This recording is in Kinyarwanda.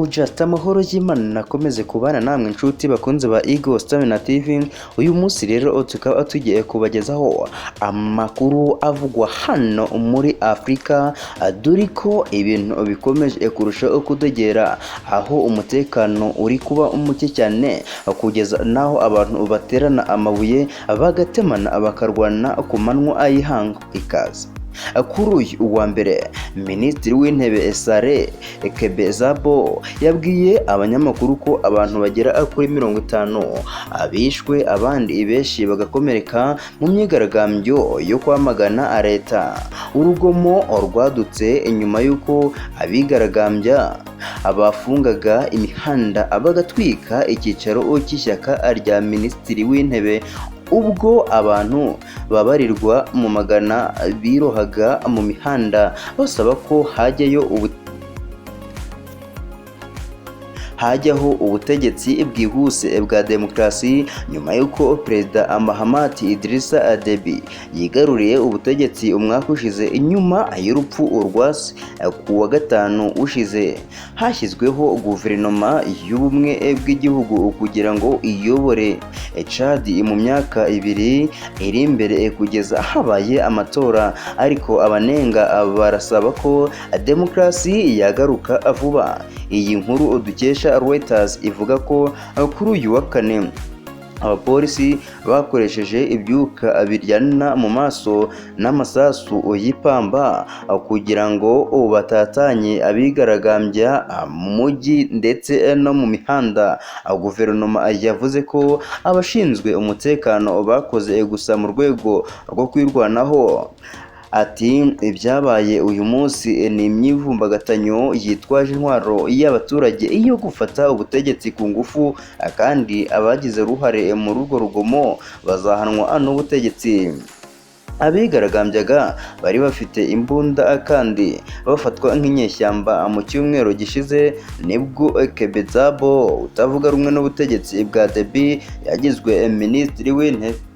Just amahoro y'Imana akomeze kubana namwe inshuti bakunze ba Eagle Stamina TV. Uyu munsi rero tukaba tugiye kubagezaho amakuru avugwa hano muri Afurika, dore ko ibintu bikomeje kurushaho kudogera, aho umutekano uri kuba muke cyane kugeza n'aho abantu baterana amabuye, bagatemana, bakarwana ku manywa y'ihangu. Ikaze. Kuri uyu wa mbere, Minisitiri w'Intebe Saleh Kebezabo yabwiye abanyamakuru ko abantu bagera kuri 50 bishwe, abandi benshi bagakomereka mu myigaragambyo yo kwamagana leta. Urugomo rwadutse nyuma y'uko abigaragambya bafungaga imihanda, bagatwika icyicaro cy'ishyaka rya Minisitiri w'Intebe, ubwo abantu babarirwa mu magana birohaga mu mihanda basaba ko hajyaho ubutegetsi bwihuse bwa demokarasi, nyuma y'uko Perezida Mahamat Idrissa Deby yigaruriye ubutegetsi umwaka ushize nyuma y'urupfu rwa se. Ku wa gatanu ushize hashyizweho guverinoma y'ubumwe bw'igihugu kugira ngo iyobore Chad mu myaka 2 iri imbere kugeza habaye amatora, ariko abanenga barasaba ko demokarasi yagaruka vuba. Iyi nkuru dukesha Reuters ivuga ko kuri uyu wa kane abapolisi bakoresheje ibyuka biryana mu maso n'amasasu y'ipamba kugira ngo batatanye abigaragambya mu mujyi ndetse no mu mihanda. Guverinoma yavuze ko abashinzwe umutekano bakoze gusa mu rwego rwo kwirwanaho. Ati: "Ibyabaye uyu munsi ni imyivumbagatanyo yitwaje intwaro y'abaturage yo gufata ubutegetsi ku ngufu, kandi abagize uruhare muri urwo rugomo bazahanwa n'ubutegetsi." Abigaragambyaga bari bafite imbunda kandi bafatwa nk'inyeshyamba. Mu cyumweru gishize nibwo Kebezabo, utavuga rumwe n'ubutegetsi bwa Deby, yagizwe minisitiri w'intebe.